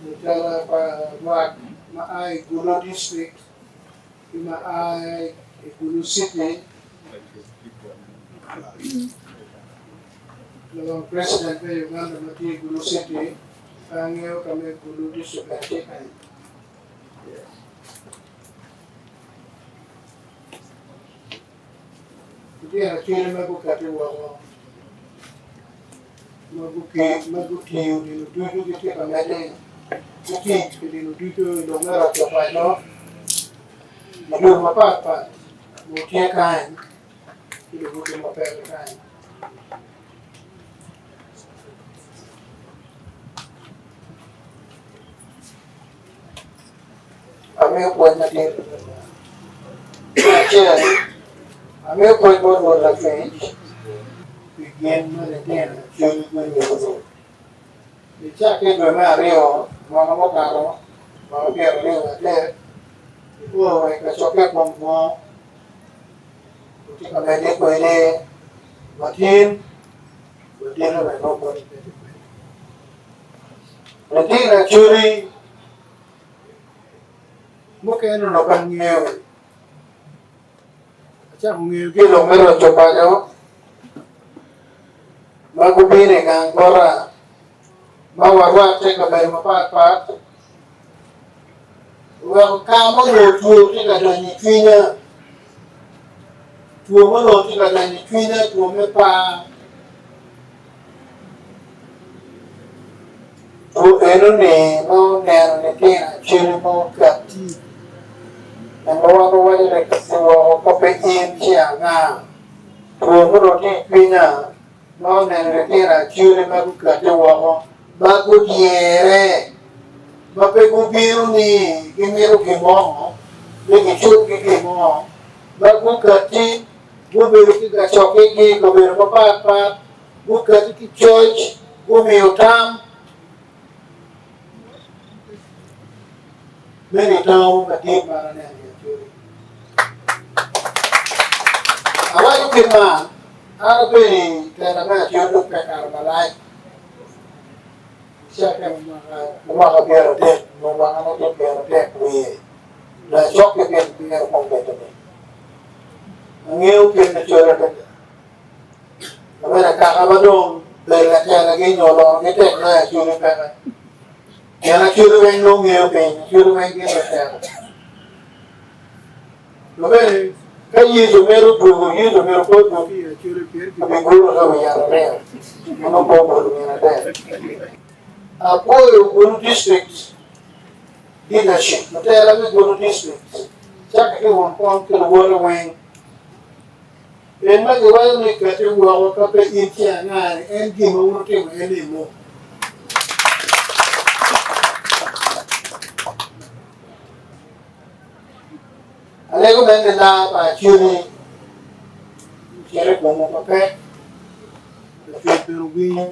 Lutela pa lwak ma a i Gulu District ki ma a i Gulu City, Labongo President me Uganda ma tye i Gulu City, pe angeyo ka me Gulu District bene tye kany. Lutino acwiny ma gukati woko ma gutiyo nino ducu gitye ka medde ki tic pi nino ducu i lok me roco paco i yo mapatpat nyo tye kany ki lubuti ma pe kany. Amiyo pwony madit adada. Me acel, amiyo pwony bot Rwot Lacwec pi gin ma litino cwiny gunyuto. Nicakke i dwe me aryo mwaka mukato, mwaka 23, iporo i kacokke kom mo otye ka medde kwede matin, wadito bene nongo pwod omedde kwede. Litino acwali Mukene onongo pe angeyo. Acako ngeyo ki i lok me roco paco ma gubino i gang bota ma warwatte i kabedo mapatpat oweko ka ma onongo two tye ka donyo i cwinya, two ma onongo tye ka donyo i cwinya two me par. Two eno-ni ma oneno litino acel ma okatti en ma wan wawaco ni katti woko ka pe in ci anga? Two muno tye i cwinya ma oneno litino acel ma gukatti woko ma gudyere ma pe gubino ni gimito gin mo ni giculgi gin mo ma gukatti gubedo ki kacokkegi i kabedo mapatpat Gukati ki coc, gumiyo tam me nitango madit ma an aneno i Acholi. Awaco kit man, an abedo i tela me Acholi dong pe kare malac, nicakke mwaka 30 nyo mwakane tye 30 wiye, lacok ki piny myero kong betone. Angeyo kit me col adada. Omera kaka ma dong bedo latelagi nyo olonogi tek loyo Acholi peke. Pien Acholi weng nongo ngeyo piny, Acholi weng gin lutela. Ma bene ka Yecu mito dwogo, Yecu myero pe odwog ki i Acholi pien kibiguro ka wi yat aryo ma nongo pe obolo gin adek. Apwoyo Gulu District Leadership, lutela me Gulu District, cakke ki won kom ki luwote weng. Pien ma giwaco ni kati woko ka pe in ci anga-ni, en gin ma wun wutimo en ni mo. Alego bene ni laa pa Acholi ocito i komwu mapek, Lacwec bene owiny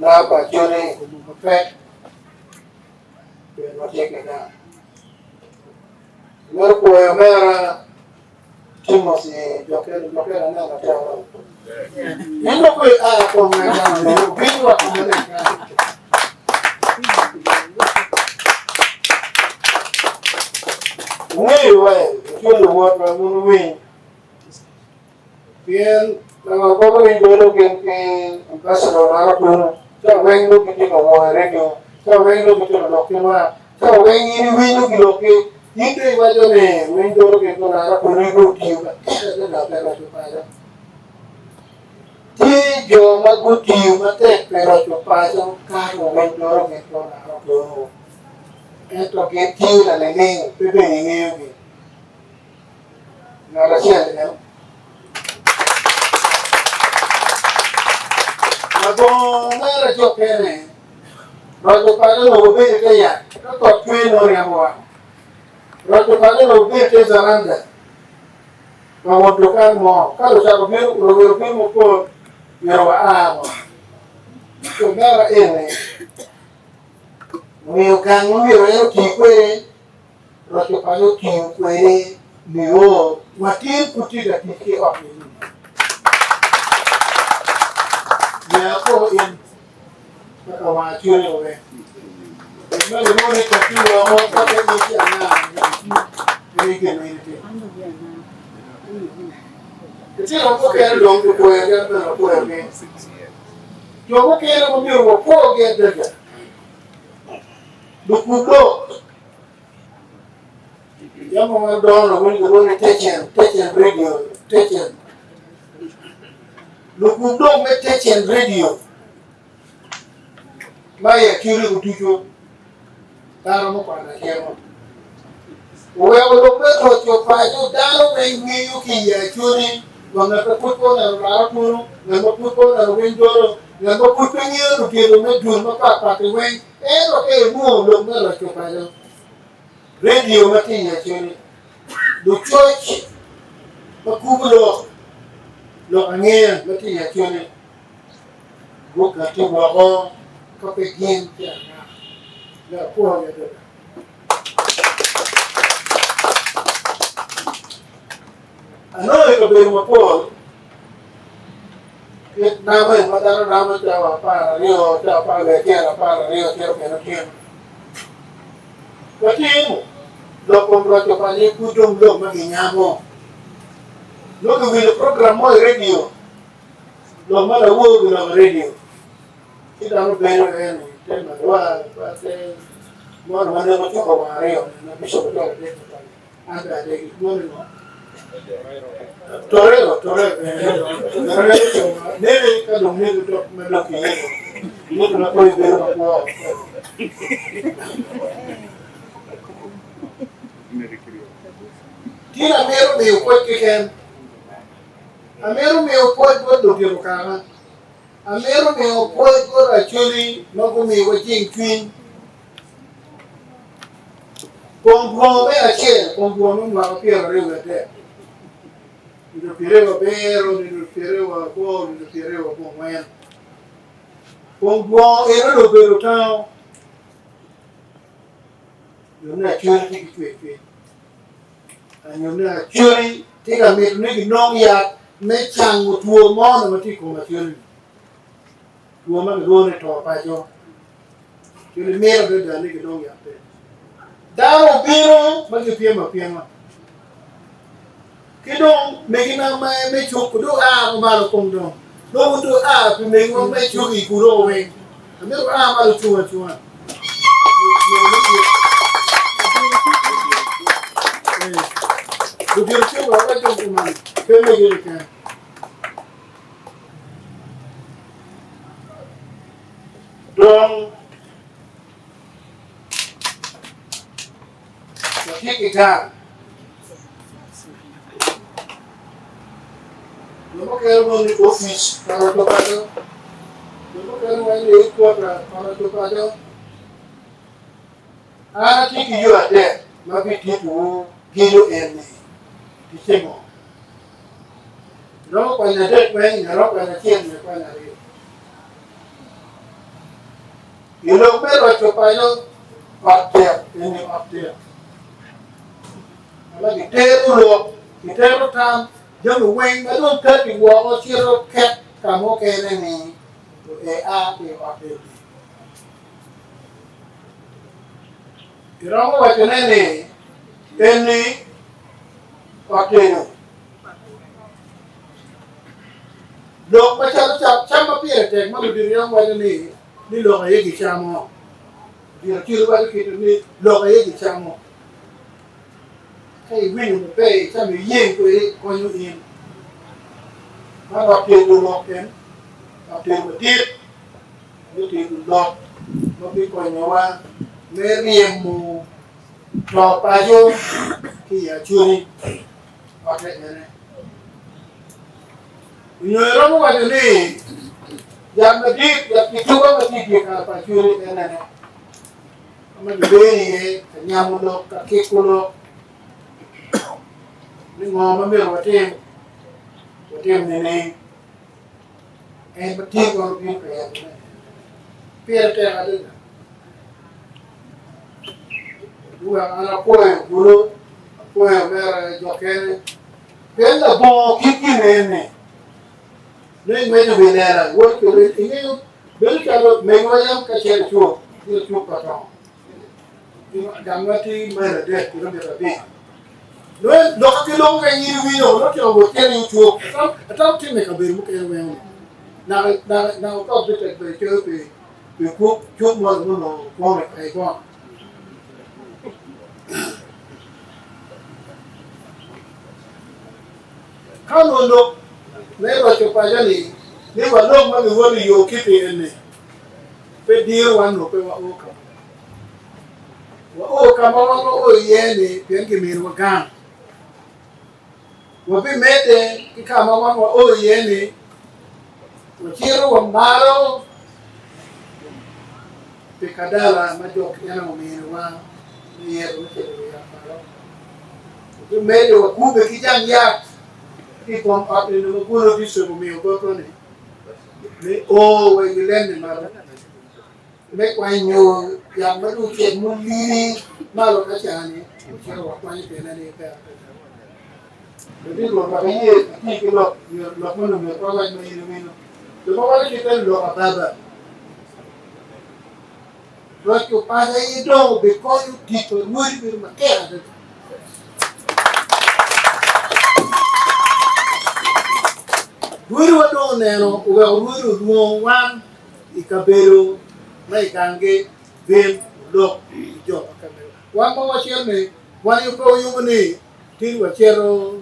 laa pa Acholi i komwu mapek, pien watye ki gang. Amito pwoyo omera Timothy Jokelo Jokelo aneno atero. In dok kwe a kom me gang ni obin wa kom me gang. Ung'eyo we ocwalo luwot wa mun winy. Pien nanga kobo winy bedo gin ki ambassador mara kunu. Ca weng nongo gitye ka woo i radio. Ca weng nongo gitye ka lok ki lwak. Ka weng in iwinyo giloki, in dong iwaco ni winy doro gin gulara kono in dong otiyo matek adada pi roco paco. Tye jo ma gutiyo matek pi roco paco kato winy doro gin gulara kono, ento gin tiyo laliling pe bene ingeyogi. Ngat acel en labongo mere cokkene Roco paco onongo bedo i te yat ka kot cwer nongo ryemo woko. Roco paco onongo bedo i te varanda pa won dukan mo. Ka lucat obino, luwil obino mapol, myero waa woko. Omera eni omiyo gang ma myero en oti kwede, roco paco otiyo kwede nio watin pud tye ka tic ki ot eni. Myero apo in. ma gilwongo ni katti woko ka pe in ci anga in gin ma in itimo. Litino mukene dong gipwoyogi an bene apwoyogi. Jo mukene ma myero wapwogi adada lukub lok. Yam ma wadongo lawiny gilwongo ni Techen, Techen Radio, Techen. Lukub lok me Techen Radio ma i Acholi ducu dano mukwano acema. Oweko lok me roco paco dano weng ngeyo ki i Acholi wa ngat ma pud pe oneno laro tunu, ngat ma pud pe oneno winy dolo, ngat ma pud pe ngeyo lugego me dul mapat pat-ti weng ento ka inwongo lok me roco paco Radio ma tye i Acholi, lucoc ma kubo lok, lok angeya ma tye i Acholi gukati woko ka pe gin tye anga me apwogi adada. Anongo i kabedo mapol kit namo ma dano namo cawa 12, cawa 11, 12 cito kwede otyeno. Latin, lok kom roco pa nyig pud dong lok ma ginyamo. Nongo kiwinyo program mo i redio, lok ma lawor giloko i redio, ci dano bedo en i te marwa, te mono ma nongo cuko wang aryo ma bicop ocwalo adek tutwal. An bene adegi mono ngo? Torero, torero, torero, nene ka dong nene dok ma dok iye, nene ma kodi bedo makwo. Tin amito miyo pwoc keken. Amito miyo pwoc bot ludito kaka. Amito miyo pwoc bot Acholi ma gumiyowa jing cwiny. Kom dwongo me acel, kom dwongo me mwaka 23, nino 28, nino 28, nino 24. Kom dwongo eno obedo tango. Jo me Acholi tye ki cwercwiny. Nyo me Acholi tye ka mito ni ginong yat me cango two mo ma tye i kom Acholi-ni. Two ma kilwongo ni to paco. Acholi mito adada ni ginong yat-te. Dano obino ma gipyem apyema. Ki dong megina ma me cuk dong a malo kom dong. Dong dong a pi megiwa me cuk i kulo weng. Amito a malo cung acunga. Ludito cuk wa dong kumalo pe megi keken. Dong watye ki gang. Jo mukene lwongo ni opic pa roco paco, jo mukene waco ni headquarter pa roco paco. An atye ki yo adek ma bititowu gedo eni ticce ngo. Iromo kwanyo adek weng nyo iromo kwanyo acel nyo ikwanyo aryo. I lok me roco paco, ot tek eni ot tek. Ma gitero lok, gitero tam, jami weng ma dong kati woko cito ket ka mukene ni ea ki i ot eni. Iromo wacone ni eni ot tedo. Lok macalo cam ma pire tek ma ludito yam waco ni ni lok aye gicamo. Ludito acel waco kite ni lok aye gicamo. Ka iwinyo maber icamo iyeng kwede konyo in. Man ot tedo lok en ot tedo madit me tedo lok ma bikonyowa me ryemo to paco ki i Acholi ote ene. Onyo iromo waco ni yat madit, yat kituba ma tye i dye kal pa Acholi en ene ka ma gibedo iye ka nyamo lok, ka kiko lok ni ngo ma myero watim, watim nining? En ma tye kono bino ka yabone. Pire tek adada. Guweko an apwoyo bulu, apwoyo mere jo kene. Pien labongo kit gin eni, nongo ingweco wi lela, iwoto kwede, ingeyo bedo calo megiwa yam ka cito i cuk, cito i cuk pa tongo. Gangwa tye mail adek kilomita abic. Lokke ki loko ka in iwinyo nongo tye ka wot kene i ocuk. Atamo timme i kabedo mukene weng onongo. Naka naka otot me tek bene coyo pi pi cuk cuk mo ma onongo kwongo i Saigon. Ka onongo lok me roco paco-ni ni walok ma giwoto i yo kiti eni pe diro wan onongo pe wao ka Wao ka ma wan wao iye-ni pien kiminiwa gang. Wabimedde ki ka ma wan wao iye-ni, wacito wamalo pi kadala ma jok en ominiwa me yero me cito i yat malo. Wabimedde wakubbe ki jang yat ki i kom ot eni ma Gulu District omiyo botwa-ni me o wa i wi lem-mi malo. Me kwanyo yat ma dong ocek mulili malo ka ca-ni, ocito wakwanyo tyene ni pe ateta. Latin Rwot wek iye ati ki lok nyo lok ma nongo myero pe awac ma in iwinyo. Jo ma waco kit meno lok ababa. Roco paco aye dong obikonyo tic pa rwodi bedo matek adada. Rwodiwa dong oneno oweko rwodi olwongo wan i kabedo ma i ganggi bin olok ki jo ma ka mego. Wan ma wacito ni wan aye pe wayubo ni tin wacito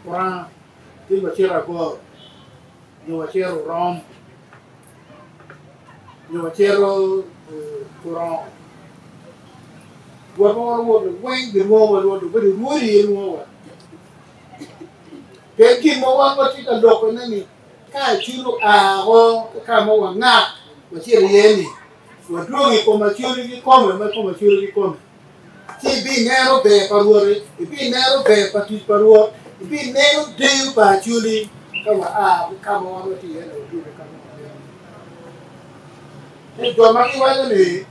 Kuranga, tin wacito Agoro, nyo wacito Orom, nyo wacito Kurongo. Rwot ma wan owoto weng gilwongowa lwot obedo rwodi aye lwongowa. Pien gin ma wan watye ka lokone ni Ka acol oa woko ki ka ma wangak wacito iye-ni, wadwogo i kom acoli kikome ma kom acoli kikome, ci ibineno ber pa Rwot, ibineno ber pa tic pa Rwot, ibineno deyo pa acoli ka waa ki ka ma wan watye iye-ni wadwogo ka ma wamito. Ci jo ma giwaco ni,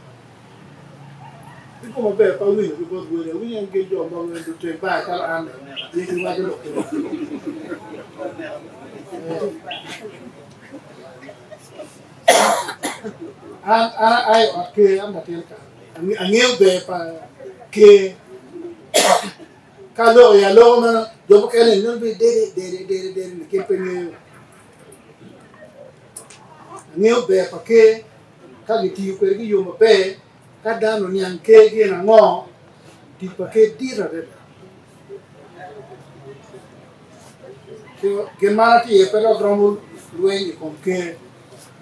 Ki koma ber pe awinyo ki bot wode, awinyo en gin jo mogo lutel bar calo an gin giwaco lok kene. An an aa i ot ker an latin kare angeyo ber pa ker ka aloko i aloko meno jo mukene nongo dede dede dede dede lakin pe ngeyo angeyo ber pa ker Ka gitiyo kwede ki yo maber, ka dano oniang ker gin ango, tic pa ker dit adada. Gin ma an atye iye pe dok romo lweny i kom ker,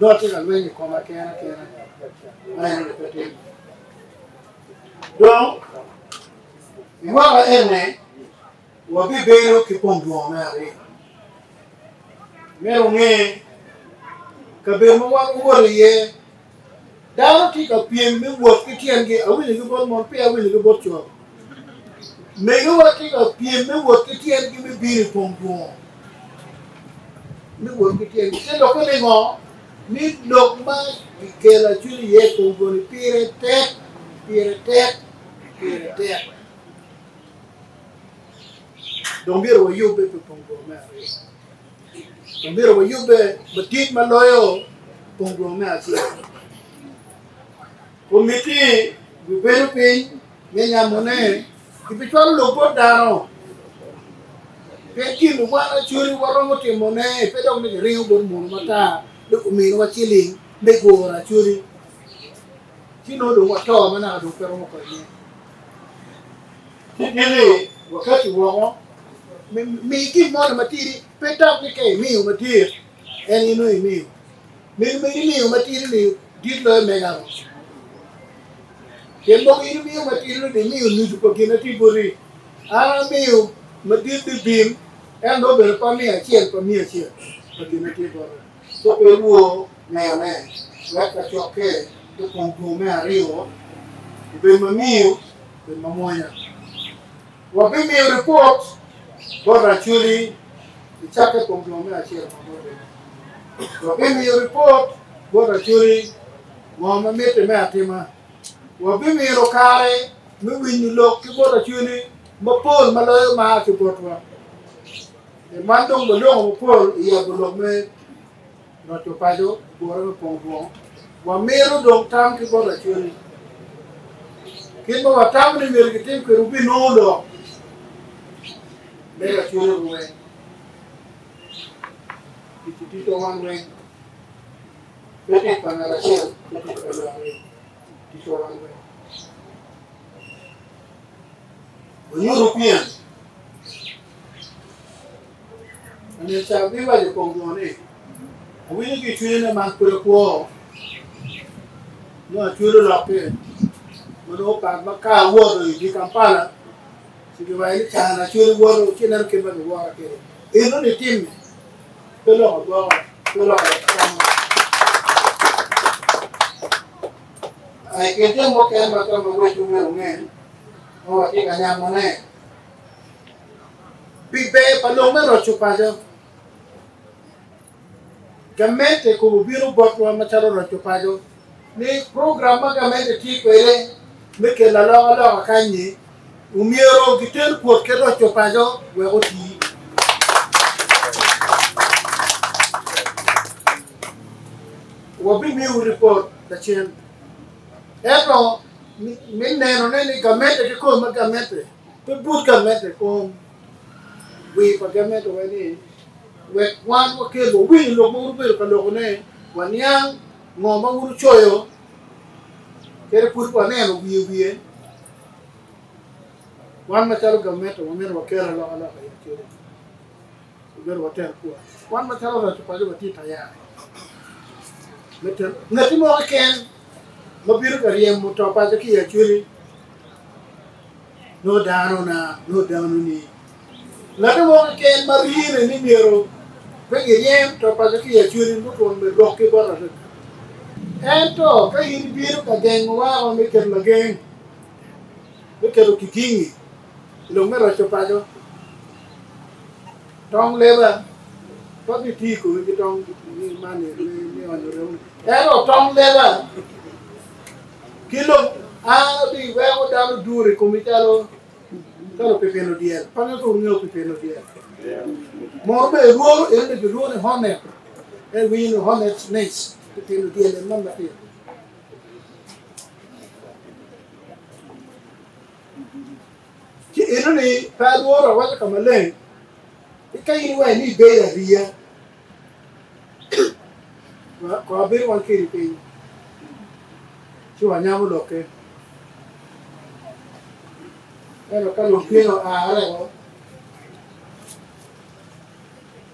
dong atye ka lweny i koma kena kena ma en aye pe timo. Dong i mwaka eni wabibedo ki pong dwongo me aryo. Myero wunge kabedo ma wan wawoto iye. Dano tye ka pyem me wot ki tyengi, awinyo ki bot mon, peya awinyo ki bot co. Megiwa tye ka pyem me wot ki tyengi me bino i pong dwongo, me wot ki tyengi. Te lokke ni ngo? Ni lok ma kikelo acwiny iye i pong dwongo-ni pire tek, pire tek, pire tek. Dong myero wayubbe pi pong dwongo me aryo. Dong myero wayubbe madit ma loyo pong dwongo me acel. Komitti bibedo piny me nyamone gibicwalo lok bot dano. Pien gin ma wan Acholi waromo timone pe dok ni giringo bot muno matar ni ominiwa ciling me guro Acholi ci nongo dong wato ma naka dong pe romo konye. Eni wakati woko, mi gin moni matidi, pe tam ni ka imiyo madit en in nongo imiyo. Meno ma in imiyo matidi ni dit loyo mega-nu. Pien mogo in imiyo matidi ni dong imiyo nucu pa gin ma tye boti. An amiyo madit bibim, ento nongo bene pe amiyo acel pa miyo acel pa gin ma tye bota. Co pe lwor miyone wek kacokke opong two me aryo obed mamiyo obed mamwonya. Wabimiyo ripot bot Acholi nicakke i kom two me acel ma bote. Wabimiyo ripot bot Acholi ngo ma mitte me atima. Wabimiro kare me winyo lok ki bot Acholi mapol ma loyo ma a ki botwa. Man dong waloko mapol i yabo lok me roco paco, gure me pongo bwongo. Wamito dong tam ki bot Acholi. Kit ma watamo ni myero gitim kwede wubinongo lok me lacwene weng. Tic ticwa wan weng. Pe tic pa ngat acel, pe tic pa jo aryo. Ticwa wan weng. Wanyuto pien Ane ca giwaco i kom jo ni, Awinyo ki i cwinya ni man pud akwo, nongo acwero lokke ma nongo pat ma ka awoto i dye Kampala ci giwaco ni can acwero woto ci ineno kit ma giwora kwede. Eno-ni timme pe lok agwoka, pe lok acama. I kin jami mukene ma ka ma wec myero wunge ma watye ka nyamone, Pi ber pa lok me roco paco, gamente kobo bino botwa macalo roco paco ni program ma gamente tye kwede me kelo alokaloka kany-nyi omyero giter kwot ki roco paco wek oti. Wabimiwu ripot lacen ento me nenone ni gamente kikome ma gamente Pe but gamente kom wir pa gamente wai ni wek wan wakel wawinyo lok ma wun wubedo ka loko ne waniang ngo ma wun wucoyo kadi pud waneno wiye wiye wan macalo gamente wamito wakel alokaloka i acoli wamito water kwor wan macalo roco paco watye tayari me tero ngati mo keken ma bino ka ryemo to paco ki i acoli Nongo dano na, nongo dano ni. Ngate mo keken ma rine ni myero pe giryem to paco ki i Acholi nongo twon me rok ki bot adada. Ento ka in ibino ka gengo wako me keto lageng, me keto kigingi i lok me roco paco, tong leba pe bitiyo i komi ki tong man ni me onyo remo-ni. Ento tong leba Ki lok an abiweko dano dur i komi calo calo pipino dyel. Pe angeyo ka wungeyo pipino dyel. Mono bene lworo eno ni gilwongo ni hornet. En iwinyo ni hornet nest, pipino dyel en man matino. Ci eno ni pe alworo awaco ka maleng ni ka in iwaco ni ibedo ariya Kong wabedo wan kedi piny ci wanyamo lokke. Ento ka dong cwiny oare woko,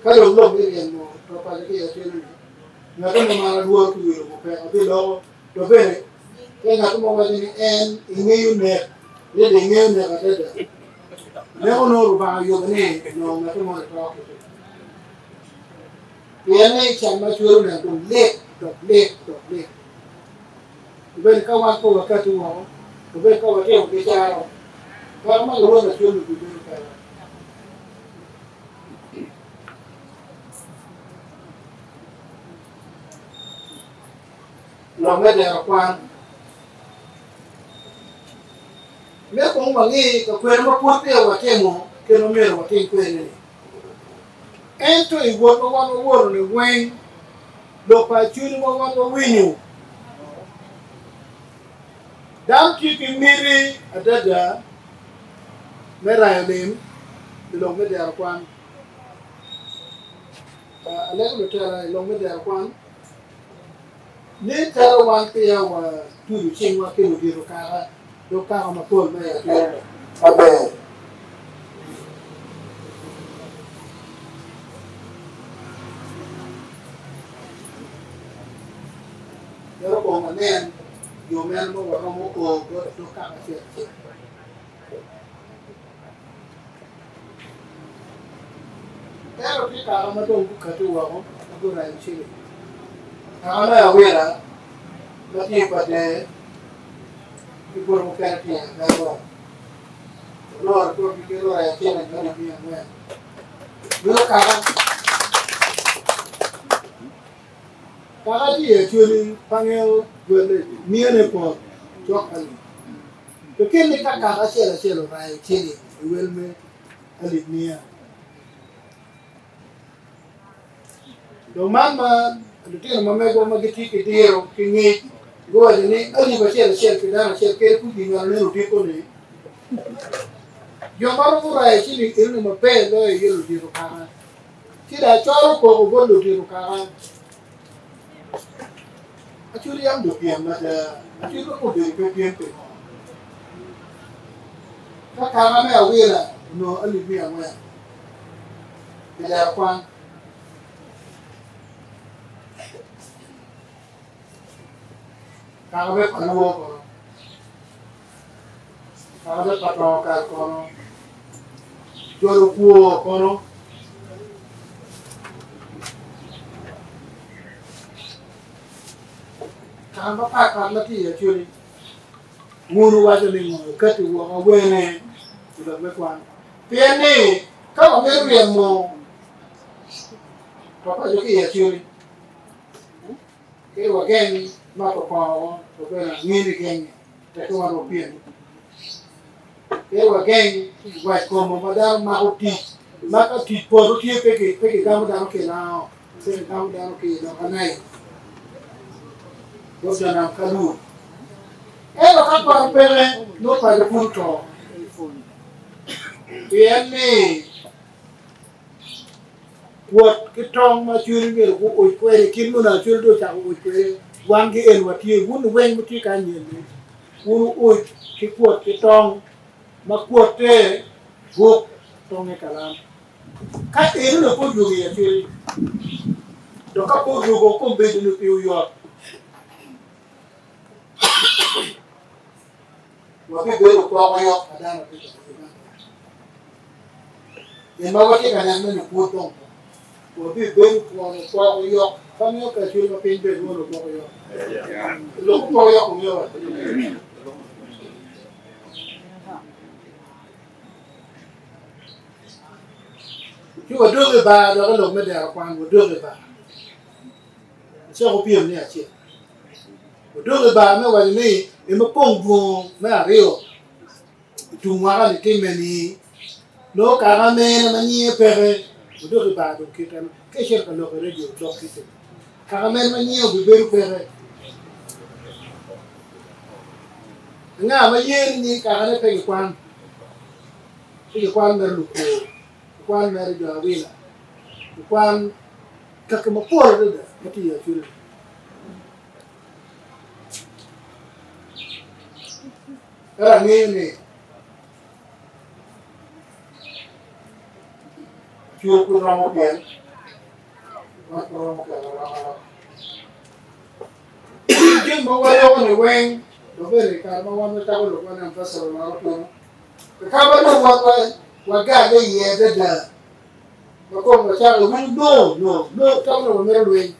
ka dong lok me ryemo to paco ki i acel-li, ngat mo ma an alworo ki wi lobo pek abiloko. To bene, ka ngat mo waco ni en ingeyo nek, adada ingeyo nek adada, neko nongo Lubanga oyubo ni nongo ngat mo ni to kite. Pien ni can ma cwero nen dong lit dok lit dok lit. Obedo ka wan pe wakati woko, obedo ka watimo ki caro, peko ma lawot acwelo bibedo peke. Lok me dero kwan. Myero kong wangi ka kwene ma pwod peya watimo kit ma myero watim kwede-ni. Ento i wot ma wan wawoto-ni weng, lok pa Acholi ma wan wawinyo, dano tye ki miti adada me rayo lim i lok me dero kwan. Alego lutela i lok me dero kwan ni calo wan peya watudo cingwa ki ludito kaka dog kaka mapol me i Acholi maber. Myero kong wanen yo meno ma waromo o bot dog kaka acel acel. Ento tye kaka ma dong gukati woko ma gurayo ciling. Kaka me awila ma tye i Pader ki bute mukene tye i Agagwa. Oloro botgi ki rurayo ciling alip miya angwen. Meno kaka kaka tye i Acholi pange gwelle miyone pot cok alip. To kit ni ka kaka acel acel orayo ciling i wel me alip miya. Dong man ma lutino ma megwa ma gitye ki diro ki ngec. Guwaco ni alip acel acel pi dano acel kadi pud ginywalo nen odiko-ni. Jo ma romo rayo ciling enoni maber loyo aye ludito kaka. Ci dong acwalo koko bot ludito kaka. Acwali yam dong pyem mada, acwali dong obedo pe pyem pingo? Ka kaka me awila onongo alip miya angwen pi lero kwan. Kaka me palwo kono, kaka me patongo kal kono, jolo kwo kono. Kaka mapatpat ma tye i Acholi, wun wuwaco ni ngo okatti woko awene i lok me kwan. Pien ni ka wamito ryemo papaco ki i Acholi, Ki wageng mato kongo wabedo angin i genge wek wan wapyem. Ki wageng wac komo ma dano mako tic ma ka tic poto tye pe kigamo dano ki i lango, pe kigamo dano ki i loka Nail bot jo nam Kalur. Ento ka kwan peke nongo paco pud oto pien ni Kwot ki tong ma Acholi myero guoc kwede kit ma onongo Acholi dong ocako oc kwede wan ki en watye wun weng wutye kany nyen-ni wun wuoc ki kwot ki tong ma kwotte buk tonge kalam ka eno dong pe odwogo i Acholi dok ka pe odwogo kombeddi-ni pi oyot Wabibedo poko yot pa dano ki i Uganda. Gin ma watye ka neno ni pwod dong pe. Wabibedo twono poko yok pa miyo kacel ma piny bed won opoko yok. Lok poko yok ongeyo wa. Ci wadok i bar dok i lok me dero kwan wadok i bar. Acako pyem ni acel. Odok i bar me waco ni ema pong dwongo me aryo i tum mwaka ni timme ni nongo kaka mene ma nyinge peke odok i bar dong kite ka icito ka lok i radio lok kite kaka mene ma nyinge obibedo peke anga ma ye ni nying kakane pe gikwan pe gikwan mere lukwor gikwan mere jo awila gikwan kaki mapol adada ma tye i Acholi. Ento angeyo ni Acholi pud romo pien wan pud romo kelo alokaloka. Jami ma waloko ni weng wabedo i kare ma wan wacako lok wa ni ambassador oloro kunu. Ka ma dong wan wagalle iye adada ma kong wacako winyo no no no tam ni wamito lweny.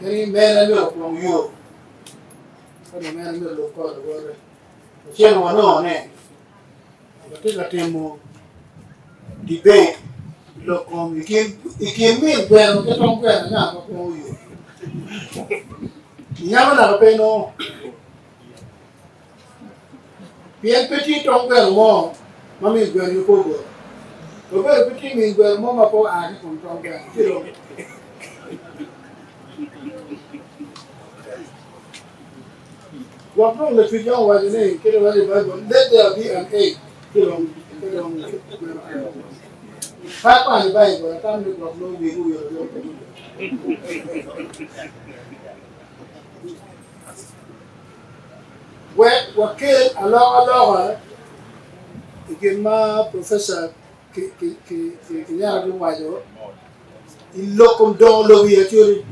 En ni mene myero okwong yo ka dong mene myero olub kor lawote. Acel wanongo ni watye ka timo debate i lok kom i kin min gweno ki tong gweno anga ma kwongo yo. Inyamo naka pe inongo. Pien pe tye tong gweno mo ma min gweno-ni pe ogolo. Wabedo pe tye min gweno mo ma pe oa ki i kom tong gweno. Ci dong, gwok dong lacwec yam owaco ni, kit ma waco i Baibul, Let there be an egg. Ci dong, ci dong gweno oa. Pe akwano i Baibul, atamo ni gwok nongo wigi owil awila. Wek wakel alokaloka i gin ma Professor Kinyara owaco i lok kom dongo lobo i Acholi.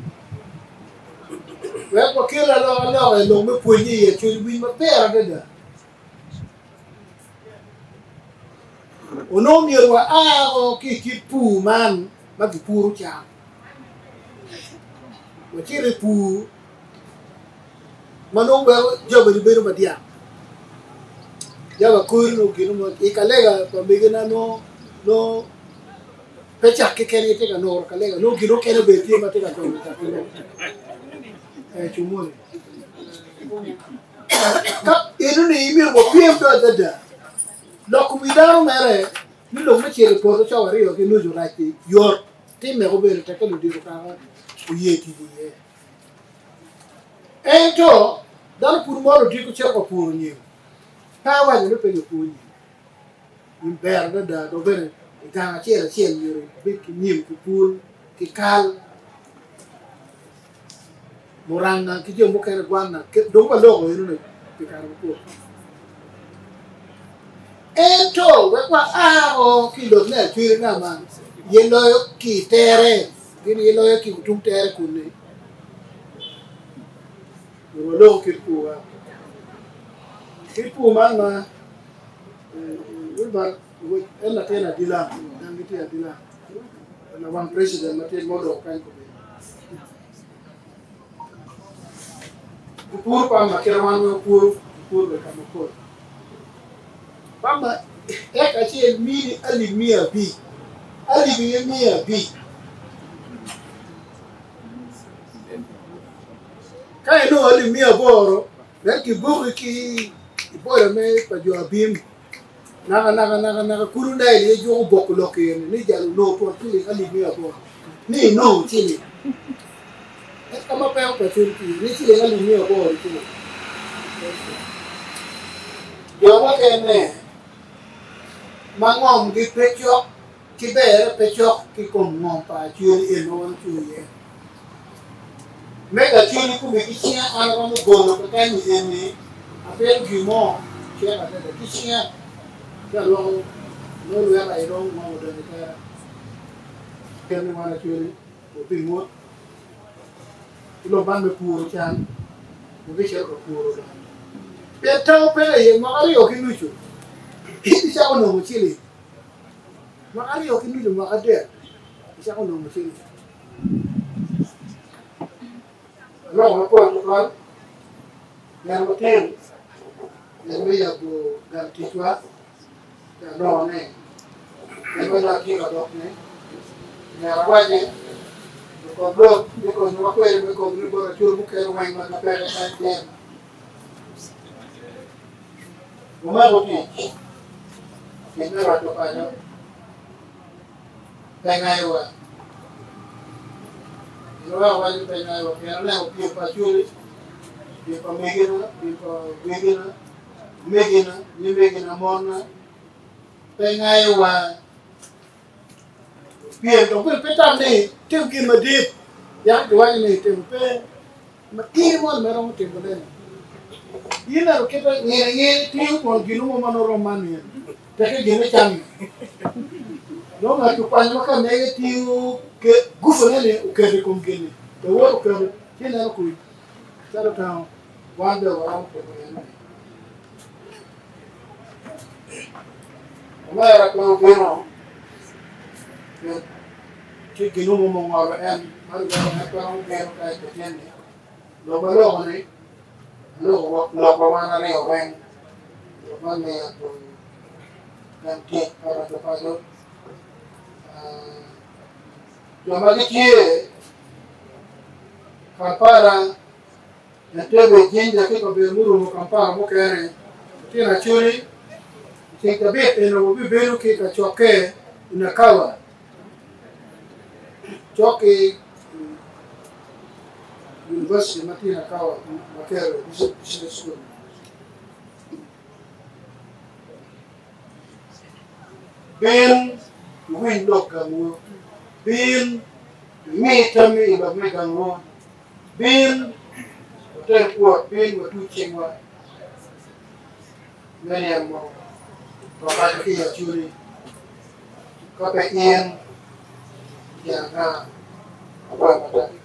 Wek wakel alokaloka i lok me pwonye i Acholi winj maber adada. Onongo myero waa o ki i kit pur man ma gipuro cam. Wacito i pur ma nongo weko jabali bedo madyak. Jaba kori nongo gino mo i kalega pa megina nongo nongo pe cak keken aye tye ka nuro kalega nongo gin mukene bene tye ma tye ka dongo i cak-ki eh cumoni. Ka enoni myero wapyem do adada loko wi dano mere ni lok me cito i poto cawa aryo ki nucu rac-ci yot. Timme obedo tekke ludito kaka oye tic iye. Ento dano pud mol odiko cito ka puro nyim. Pe awaco ni pe gipur nyim. Nyim ber adada dok bene i gang acel acel myero ibed ki nyim ki pul ki kal muranga ki jo mukene gwanna dong waloko enoni pi kare mapol. Ento wek wa ao ki i lok me acwele nga ma ye loyo ki i tere gin ye loyo ki tung tere kunni myero waloko kit purwa. Kit pur man ma Wilber en latin adila gangi tye adila lawang president ma tye ma oloko kany kobedi. Gipuro pamba kit ma wan wapuro, gipuro bene ka mapol. Pamba eka acel mini alip 500, alip aye 500. Ka inongo alip 800, then kibuki ki i boda me pa jo Abim naka naka naka naka kulu Nail aye juko boko lok eni ni jal onongo pol ciling alip 800 ni inongo ciling. En ka ma peko pa cwiny tye ni ciling alip 800 kulu. Jo mukene ma ngomgi pe cok ki berre pe cok ki kom ngom pa Acholi eni ma wan ocung iye. Mego Acholi kome ki cinga an aromo golo keken ni eni apito gin mo cek adada ki cinga ci alwoko nongo lweta aye dong ngom odonyo i tera. Kit ni wan Acholi wabingut ki lok man me puro can wabicito ka puro dong. Pien tango pe aye mwaka aryo ki nucu icako nongo ciling. Mwaka aryo ki nucu mwaka adek icako nongo ciling. Lok mapol tutwal pien watino gin me yabo gang ticwa ki alokone gin ma dong atye ka dokone myero awaci lukob lok me konyowa kwede me kobo ni bot acol mukene weng ma gipeke kany tyen wumako tic tic me roco paco pe ngayowa. Gin weko waco ni pe ngayowa pien aneno pyem pa Acholi, pyem pa megina, pyem pa wegina, omegina, nyimegina, monna, pe ngayowa. Pyem dok bene pe tam ni tim gin madit, yako kiwaco ni timo pe matidi mo ma iromo timone-ni. In ento kite ngine ngine tingo kono gin mo ma nongo rom man ni Teke gin me cam-mi. Nongo ngat okwanyo ma ka mege tingo gufune-ni oketo i kom gin-ni, lawote oketo ci ineno kuc calo tango wan bene waromo timo enoni. Omera pe obino tye gin mo ma ongolo en ma lubanga en pe romo bino ka i tyen-ni. Lok ma loko-ni loko lok pa wan aryo weng lok man me yabo gang tic pa roco paco jo ma gitye Kampala, Entebbe, Jinja ki kabedo murumo Kampala mukene lutino Acholi i ceng cabit eno wabibedo ki kacokke i Nakawa cok ki University ma tye i Nakawa Makerere Business School. Bin iwiny lok gangwu, bin imi tammi i lok me gangwu, bin water kwot, bin watuc cingwa me ryemo wakato ki i Acholi. Ka pe in, tyen anga? Apwoyo matek.